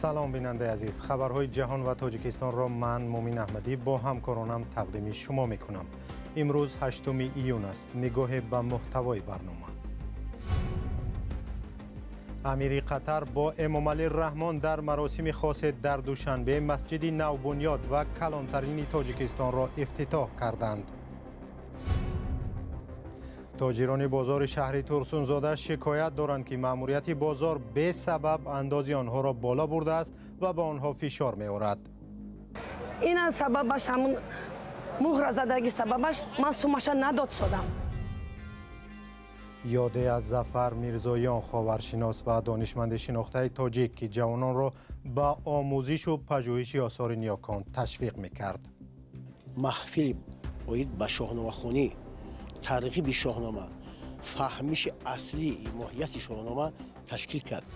Салом, бинандаи азиз. Хабарҳои ҷаҳон ва Тоҷикистонро ман, Мумин Аҳмадӣ, бо ҳамкоронам тақдими шумо мекунам. Имрӯз 8 июн аст. Нигоҳе ба муҳтавои барнома. Амири Қатар бо Эмомалӣ Раҳмон дар маросими хосе дар Душанбе масҷиди навбунёд ва калонтарини Тоҷикистонро ифтитоҳ карданд. Тоҷирони бозори шаҳри Турсунзода шикоят доранд, ки маъмурияти бозор бесабаб андози онҳоро боло бурдааст ва ба онҳо фишор меорад. Ина сабабаш ҳамун муҳразадаги сабабаш ман сумаша надод содам. Ёде аз Зафар Мирзоён, ховаршинос ва донишманди шинохтаи тоҷик, ки ҷавононро ба омӯзишу пажӯҳиши осори ниёкон ташвиқ мекард. Маҳфили оид ба шоҳномахонӣ, тарғиби шоҳнома, фаҳмиши аслии моҳияти шоҳнома ташкил кард.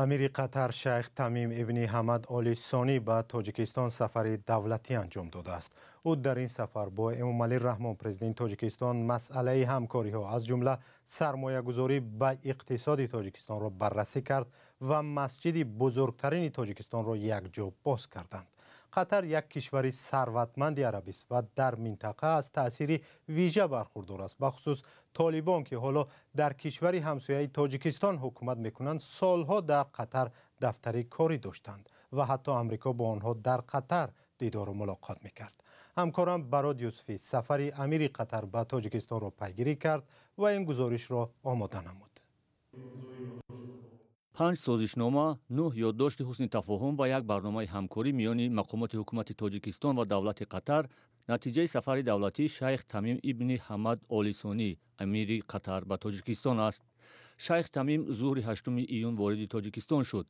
Амири Қатар Шайх Тамим ибни Ҳамад Оли Сонӣ ба Тоҷикистон сафари давлатӣ анҷом додааст. Ӯ дар ин сафар бо Эмомалӣ Раҳмон, президенти Тоҷикистон, масъалаи ҳамкориҳо, аз ҷумла сармоягузорӣ ба иқтисоди Тоҷикистонро баррасӣ кард ва масҷиди бузургтарини Тоҷикистонро якҷо боз карданд. Қатар як кишвари сарватманди арабист ва дар минтақа аз таъсири вижа бархурдор аст. Бахусус Толибон, ки ҳоло дар кишвари ҳамсояи Тоҷикистон ҳукумат мекунанд, солҳо дар Қатар дафтари корӣ доштанд ва ҳатто Амрико бо онҳо дар Қатар дидору мулоқот мекард. Ҳамкорам Барод Юсуфӣ сафари амири Қатар ба Тоҷикистонро пайгирӣ кард ва ин гузоришро омода намуд. 5 созишнома, 9 ёддошти ҳусни тафоҳум ва як барномаи ҳамкорӣ миёни мақомоти ҳукумати Тоҷикистон ва давлати Қатар натиҷаи сафари давлатии Шайх Тамим ибни Ҳамад Оли Сонӣ, амири Қатар, ба Тоҷикистон аст. Шайх Тамим зуҳри 8 июн вориди Тоҷикистон шуд.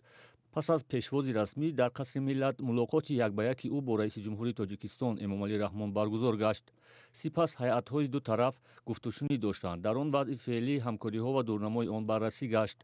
Пас аз пешвози расмӣ дар Қасри Миллат мулоқоти як ба яки ӯ бо раиси ҷумҳурии Тоҷикистон Эмомалӣ Раҳмон баргузор гашт. Сипас ҳайатҳои ду тараф гуфтушунид доштанд. Дар он вазъи феълии ҳамкориҳо ва дурнамои он баррасӣ гашт.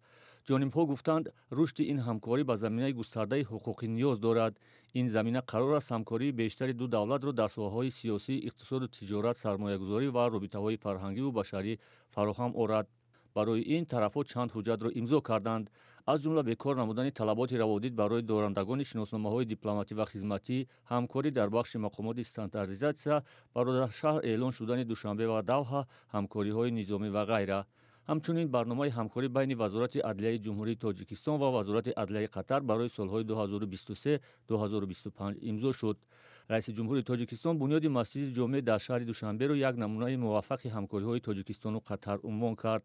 Ҷонибҳо гуфтанд, рушди ин ҳамкорӣ ба заминаи густардаи ҳуқуқӣ ниёз дорад. Ин замина қарор аст ҳамкории бештари ду давлатро дар соҳаҳои сиёсӣ, иқтисоду тиҷорат, сармоягузорӣ ва робитаҳои фарҳангиву башарӣ фароҳам орад. Барои ин тарафҳо чанд ҳуҷҷатро имзо карданд, аз ҷумла бекор намудани талаботи раводид барои дорандагони шиносномаҳои дипломатӣ ва хизматӣ, ҳамкорӣ дар бахши мақомоти стандартизатсия, бародаршаҳр эълон шудани Душанбе ва Давҳа, ҳамкориҳои низомӣ ва ғайра. Ҳамчунин барномаи ҳамкорӣ байни Вазорати адлияи Ҷумҳурии Тоҷикистон ва Вазорати адлияи Қатар барои солҳои 2023-2025 имзо шуд. Раиси ҷумҳури Тоҷикистон бунёди масҷиди ҷомеъ дар шаҳри Душанберо як намунаи муваффақи ҳамкориҳои Тоҷикистону Қатар унвон кард.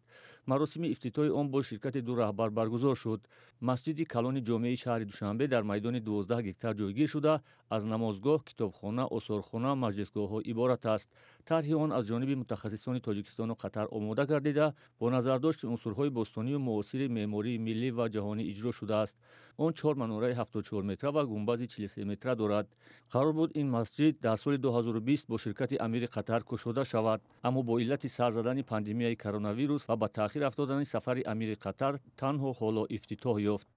Маросими ифтитоҳи он бо ширкати ду раҳбар баргузор шуд. Масҷиди калони ҷомеи шаҳри Душанбе дар майдони 12 гектар ҷойгир шуда, аз намозгоҳ, китобхона, осорхона, маҷлисгоҳҳо иборат аст. Тарҳи он аз ҷониби мутахассисони Тоҷикистону Қатар омода гардида, бо назардошти унсурҳои бостонию муосири меъмории миллӣ ва ҷаҳонӣ иҷро шудааст. Он 4 манораи 74 метра ва гунбази 43 метра дорад. Қарор буд ин масҷид дар соли 2020 бо ширкати амири Қатар кушода шавад, аммо бо иллати сар задани пандемияи коронавирус ва ба таъхир афтодани сафари амири Қатар танҳо ҳоло ифтитоҳ ёфт.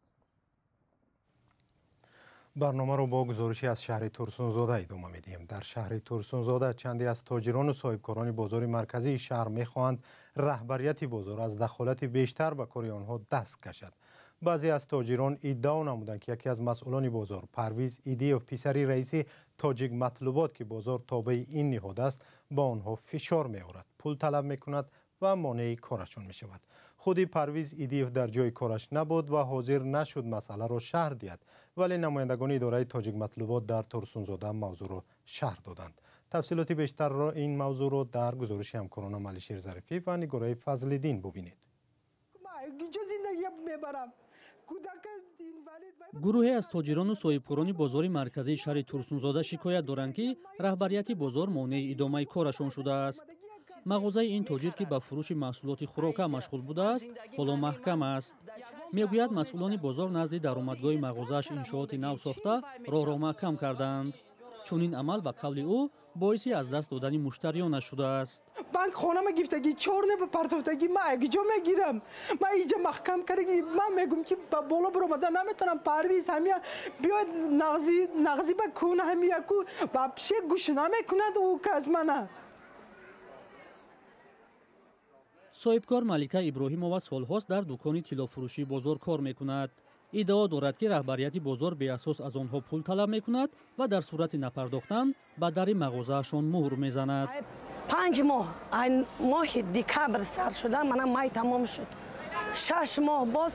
Барномаро бо гузориши аз шаҳри Турсунзода идома медиҳем. Дар шаҳри Турсунзода чанде аз тоҷирону соҳибкорони бозори марказии шаҳр мехоҳанд раҳбарияти бозор аз дахолати бештар ба кори онҳо даст кашад. Баъзе аз тоҷирон иддао намуданд, ки яке аз масъулони бозор, Парвиз Идиев, писари раиси Тоҷик Матлубот, ки бозор тобеи ин ниҳод аст, ба онҳо фишор меорад, пул талаб мекунад ва монеи корашон мешавад. Худи Парвиз Идиев дар ҷои кораш набуд ва ҳозир нашуд масъаларо шарҳ диҳад, вале намояндагони идораи Тоҷик Матлубот дар Турсунзода мавзӯъро шарҳ доданд. Тафсилоти бештарро ин мавзӯъро дар гузориши ҳамкоронам Алишер Зарифӣ ва Нигораи Фазлиддин бубинед. Гурӯҳе аз тоҷирону соҳибкорони бозори марказии шаҳри Турсунзода шикоят доранд, ки раҳбарияти бозор монеи идомаи корашон шудааст. Мағозаи ин тоҷир, ки ба фурӯши маҳсулоти хӯрока машғул будааст, ҳоло маҳкам аст. Мегӯяд, масъулони бозор назди даромадгоҳи мағозааш иншооти нав сохта, роҳро маҳкам кардаанд. Чунин амал, ба қавли ӯ, боиси аз даст додани муштариёнаш шудааст. Банк хонама гифтагӣ, чорне ба партофтагӣ, ман якҷо мегирам. Ман иҷа маҳкам кардаги, ман мегӯм, ки ба боло баромада наметавонам. Парвиз ҳамия биёд нағзи ба кун ҳамия ку вообще гӯш намекунад ӯ кас мана. Соҳибкор Малика Иброҳимова солҳост дар дукони тиллофурӯшии бозор кор мекунад. Иддао дорад, ки раҳбарияти бозор беасос аз онҳо пул талаб мекунад ва дар сурати напардохтан ба дари мағозаашон муҳр мезанад. 5 моҳ, моҳи декабр сар шуда, мана май тамом шуд. 6 моҳ боз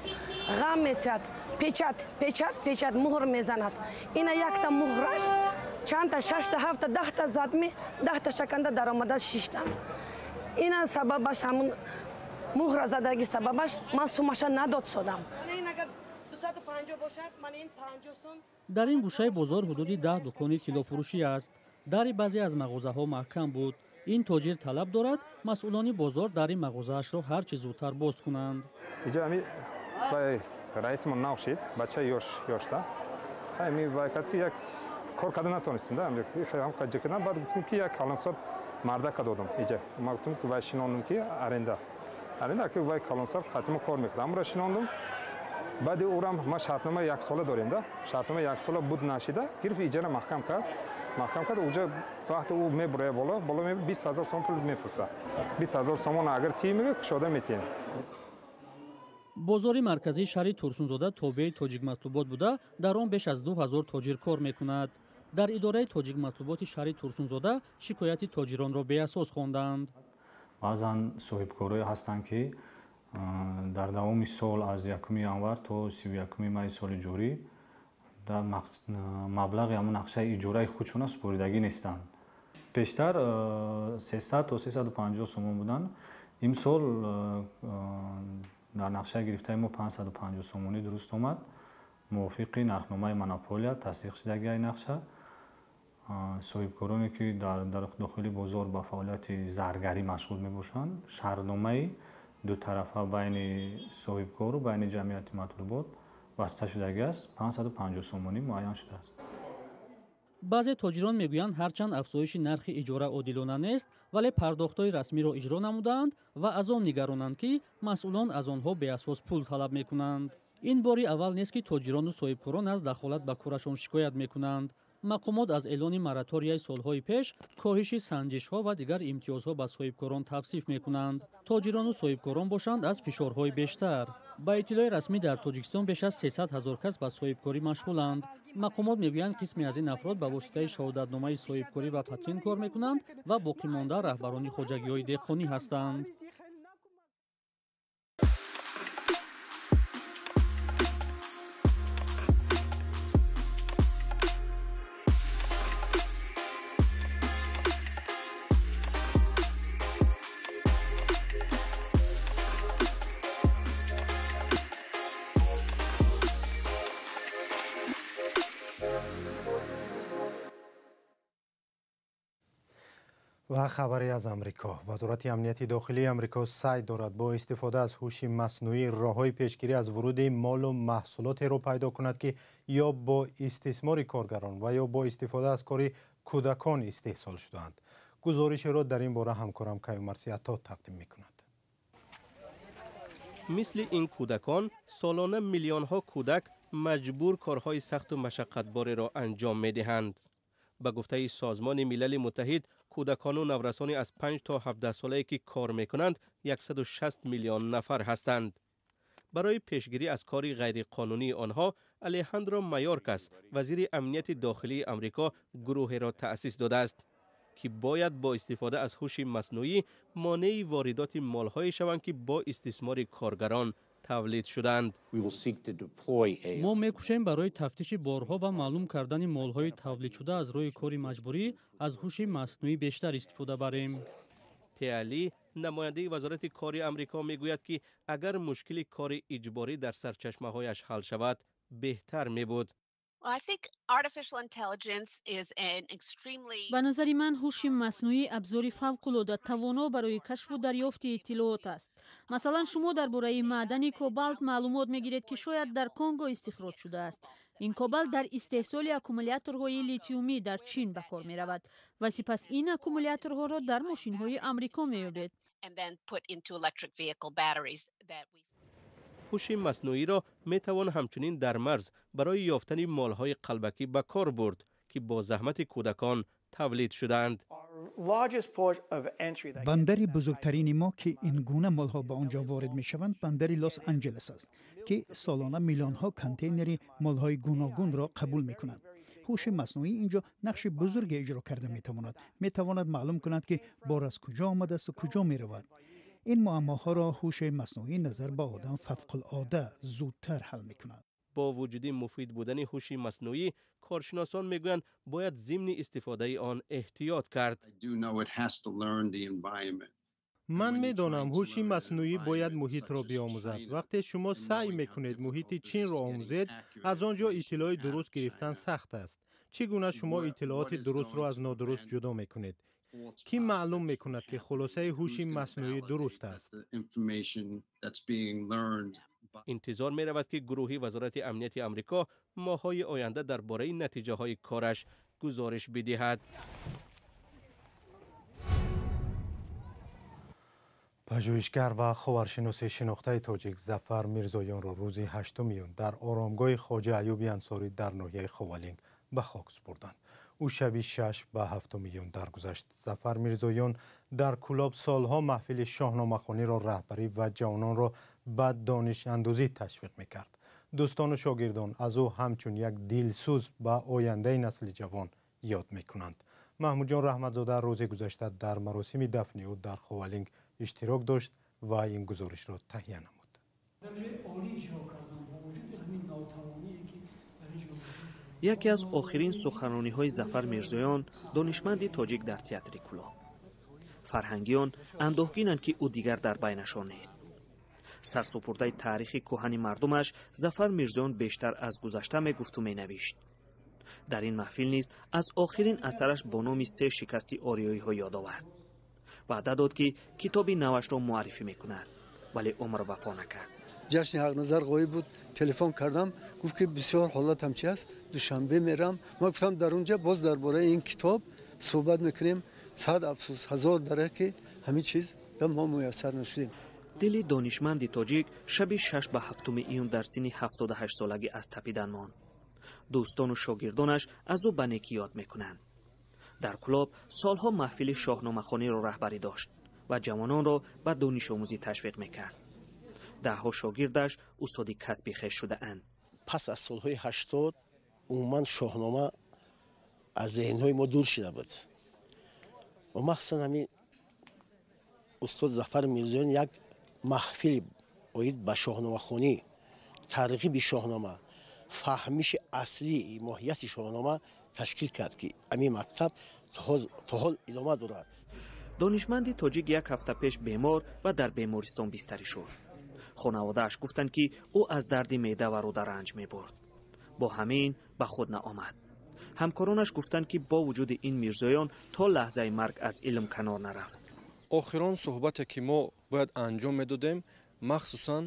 ғам метиҳад, печат, печат, печат муҳр мезанад. Ина якта муҳраш чандта, 6та, 7та, 10та задми, 10та шаканда даромада шиштам. Ина сабабаш ҳамун муҳра задаги сабабаш ман сумаша надод содам. Дар ин гӯшаи бозор ҳудуди 10 дукони тиллофурӯшӣ аст. Дари баъзе аз мағозаҳо маҳкам буд. Ин тоҷир талаб дорад, масъулони бозор дари мағозаашро ҳар чӣ зудтар боз кунанд. Иҷа ами раисмон нав шид, бача ёш ёшта. Ами вай кард, ки як кор карда натонистем, да, ҳам кардам, баъд гуфтем, ки як калонсол мардака додам иҷа. Ма гуфтем, ки вай шинондум, ки аренда. Аренда ки вай калонсол хатимо кор мекард. Амра шинондум. Баъди урам ма шартнома яксола дорем, да, шартнома яксола буд нашида, гирифт иҷара маҳкам кард. Маҳкам кард, уҷа вақте ӯ мебуроя боло, боло 20 000 сомон пул мепурса. 20 000 сомон агар тӣ мега, кушода метиҳем. Бозори марказии шаҳри Турсунзода тобеи Тоҷикматлубот буда, дар он беш аз 2000 тоҷир кор мекунад. Дар идораи Тоҷикматлуботи шаҳри Турсунзода шикояти тоҷиронро беасос хонданд. Баъзан соҳибкорое ҳастанд, ки дар давоми сол аз 1 январ то 31 майи соли ҷорӣ дар маблағи ҳамон нақшаи иҷораи худшона супоридагӣ нестанд. Пештар 300 то 350 сомон буданд. Имсол дар нақшаи гирифтаи мо 550 сомонӣ дуруст омад. Мувофиқи нархномаи монополия тасдиқ шудагии нақша, соҳибкороне, ки дар дохили бозор ба фаъолияти заргарӣ машғул мебошанд, шартномаи дутарафа байни соҳибкору байни ҷамъияти матлубот баста шудагӣ аст, 550 сомонӣ муайян шудааст. Баъзе тоҷирон мегӯянд, ҳарчанд афзоиши нархи иҷора одилона нест, вале пардохтҳои расмиро иҷро намудаанд ва аз он нигаронанд, ки масъулон аз онҳо беасос пул талаб мекунанд. Ин бори аввал нест, ки тоҷирону соҳибкорон аз дахолат ба корашон шикоят мекунанд. Мақомот аз эълони мораторияи солҳои пеш, коҳиши санҷишҳо ва дигар имтиёзҳо ба соҳибкорон тавсиф мекунанд. Тоҷирону соҳибкорон бошанд аз фишорҳои бештар. Ба иттилои расмӣ, дар Тоҷикистон беш аз 300 ҳазор кас ба соҳибкорӣ машғуланд. Мақомот мегӯянд, қисме аз ин афрод ба воситаи шаҳодатномаи соҳибкорӣ ва патент кор мекунанд ва боқимонда раҳбарони хоҷагиҳои деҳқонӣ ҳастанд. Ва хабаре аз Амрико. Вазорати амнияти дохилии Амрико саъй дорад бо истифода аз ҳуши маснуӣ роҳҳои пешгирӣ аз вуруди молу маҳсулотеро пайдо кунад, ки ё бо истисмори коргарон ва ё бо истифода аз кори кӯдакон истеҳсол шудаанд. Гузоришеро дар ин бора ҳамкорам Каюмарси Ато тақдим мекунад. Мисли ин кӯдакон солона миллионҳо кӯдак маҷбур корҳои сахту машаққатбореро анҷом медиҳанд. Ба гуфтаи Созмони Милали Муттаҳид, кӯдакону наврасони аз 5 то 17 солае, ки кор мекунанд, 160 миллион нафар ҳастанд. Барои пешгирӣ аз кори ғайриқонунии онҳо Алеҳандро Майоркас, вазири амнияти дохилии Амрико, гурӯҳеро таъсис додааст, ки бояд бо истифода аз ҳуши маснуӣ монеи воридоти молҳое шаванд, ки бо истисмори коргарон тавлид шуданд. Мо мекӯшем барои тафтиши борҳо ва маълум кардани молҳои тавлидшуда аз рӯи кори маҷбурӣ аз ҳуши маснуӣ бештар истифода барем. Теали, намояндаи Вазорати кори Амрико, мегӯяд, ки агар мушкили кори иҷборӣ дар сарчашмаҳояш ҳал шавад, беҳтар мебуд. Ба назари ман, ҳуши маснуӣ абзори фавқулода тавоно барои кашфу дарёфти иттилоот аст. Масалан, шумо дар бораи маъдани кобалт маълумот мегиред, ки шояд дар Конго истихроҷ шудааст. Ин кобалт дар истеҳсоли аккумуляторҳои литиумӣ дар Чин ба кор меравад ва сипас ин аккумуляторҳоро дар мошинҳои Амрико меёбед. Ҳуши маснуиро метавон ҳамчунин дар марз барои ёфтани молҳои қалбакӣ ба кор бурд, ки бо заҳмати кӯдакон тавлид шудаанд. Бандари бузургтарини мо, ки ин гуна молҳо ба он ҷо ворид мешаванд, бандари Лос Анҷелес аст, ки солона миллионҳо контейнери молҳои гуногунро қабул мекунад. Ҳуши маснуӣ инҷо нақши бузурге иҷро карда метавонад. Метавонад маълум кунад, ки бор аз куҷо омадааст куҷо меравад. Ин муаммоҳоро ҳуши маснуӣ назар ба одам фавқулода зудтар ҳал мекунад. Бо вуҷуди муфид будани ҳуши маснуӣ, коршиносон мегӯянд, бояд зимни истифодаи он эҳтиёт кард. Ман медонам, ҳуши маснуӣ бояд муҳитро биомӯзад. Вақте шумо саъй мекунед муҳити Чинро омӯзед, аз он ҷо иттилои дуруст гирифтан сахт аст. Чӣ гуна шумо иттилооти дурустро аз нодуруст ҷудо мекунед? Кӣ маълум мекунад, ки хулосаи ҳуши маснуӣ дуруст аст? Интизор меравад, ки гурӯҳи Вазорати Амнияти Амрико моҳҳои оянда дар бораи натиҷаҳои кораш гузориш бидиҳад. Пажӯҳишгар ва ховаршиноси шинохтаи тоҷик Зафар Мирзоёнро рӯзи 8 июн дар оромгоҳи Хоҷа Аюби Ансорӣ дар ноҳияи Ховалинг ба хок супурданд. Ӯ шаби 6 ба 7 июн даргузашт. Зафар Мирзоён дар Кӯлоб солҳо маҳфили шоҳномахониро раҳбарӣ ва ҷавононро ба донишандӯзӣ ташвиқ мекард. Дӯстону шогирдон аз ӯ ҳамчун як дилсӯз ба ояндаи насли ҷавон ёд мекунанд. Маҳмудҷон Раҳматзода рӯзи гузашта дар маросими дафни ӯ дар Ховалинг иштирок дошт ва ин гузоришро таҳия намуд. Яке аз охирин суханрониҳои Зафар Мирзоён, донишманди тоҷик, дар театри Кӯлоб. Фарҳангиён андӯҳгинанд, ки ӯ дигар дар байнашон нест. Сарсупурдаи таърихи кӯҳани мардумаш, Зафар Мирзоён бештар аз гузашта мегуфту менавишт. Дар ин маҳфил низ аз охирин асараш бо номи «Се шикасти ориёиҳо» ёд овард. Ваъда дод, ки китоби навашро муаррифӣ мекунад, вале умр вафо накард. Ҷашни Ҳақназар ғоиб буд. Телефон кардам, гуфт, ки бисёр ҳолатам чи аст, Душанбе мерам. Ман гуфтам, дар унҷа боз дар бораи ин китоб суҳбат мекунем. Сад афсӯс, ҳазор дара, ки ҳамин чиз да мо муяссар нашудем. Дили донишманди тоҷик шаби 6 ба 7 июн дар синни 78 солагӣ аз тапидан монд. Дӯстону шогирдонаш аз ӯ ба некӣ ёд мекунанд. Дар Кӯлоб солҳо маҳфили шоҳномахониро раҳбарӣ дошт ва ҷавононро ба донишомӯзӣ ташвиқ мекард. Даҳҳо шогирдаш устоди касби хеш шудаанд. Пас аз солҳои 80 умуман шоҳнома аз зеҳнҳои мо дур шуда буд ва махсусан ҳамин устод Зафар Мирзоён як маҳфили оид ба шоҳномахонӣ, тарғиби шоҳнома, фаҳмиши аслии моҳияти шоҳнома ташкил кард, ки ҳамин мактаб то ҳол идома дорад. Донишманди тоҷик як ҳафта пеш бемор ва дар бемористон бистарӣ шуд. Хонаводааш гуфтанд, ки ӯ аз дарди меъда ва рӯда ранҷ мебурд. Бо ҳамин ба худ наомад. Ҳамкоронаш гуфтанд, ки бо вуҷуди ин Мирзоён то лаҳзаи марг аз илм канор нарафт. Охирон суҳбате, ки мо бояд анҷом медодем, махсусан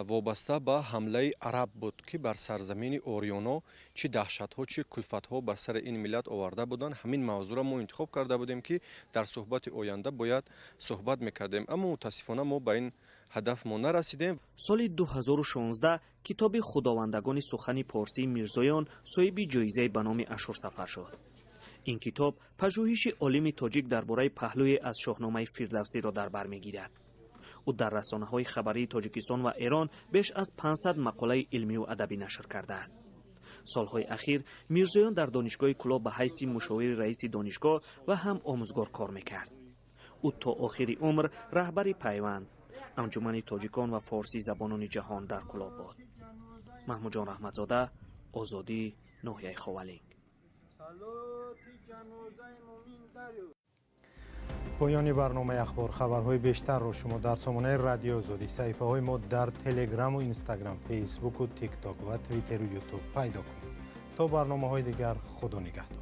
вобаста ба ҳамлаи араб буд, ки бар сарзамини ориёно чӣ даҳшатҳо, чӣ кулфатҳо бар сари ин миллат оварда буданд. Ҳамин мавзӯъро мо интихоб карда будем, ки дар суҳбати оянда бояд суҳбат мекардем, аммо мутаассифона мо ба ин ҳадаф мо нарасидем. Соли 2016 китоби «Худовандагони сухани порсии Мирзоён» соҳиби ҷоизаи ба номи Ашурсафар шуд. Ин китоб пажӯҳиши олими тоҷик дар бораи паҳлӯе аз шоҳномаи Фирдавсиро дар бар мегирад. Ӯ дар расонаҳои хабарии Тоҷикистон ва Эрон беш аз 500 мақолаи илмию адабӣ нашр кардааст. Солҳои ахир Мирзоён дар донишгоҳи Кӯлоб ба ҳайси мушовири раиси донишгоҳ ва ҳам омӯзгор кор мекард. Ӯ то охири умр раҳбари Пайванд, анҷумани тоҷикон ва форсӣ забонони ҷаҳон дар Кӯлоб буд. Маҳмудҷон Раҳматзода, Озодӣ, ноҳияи Ховалинг. Поёни барномаи ахбор. Хабарҳои бештарро шумо дар сомонаи Радиои Озодӣ, саҳифаҳои мо дар Телеграму Инстаграм, Фейсбуку Тикток ва Твиттеру Ютуб пайдо кунед. То барномаҳои дигар, Худо нигаҳдор.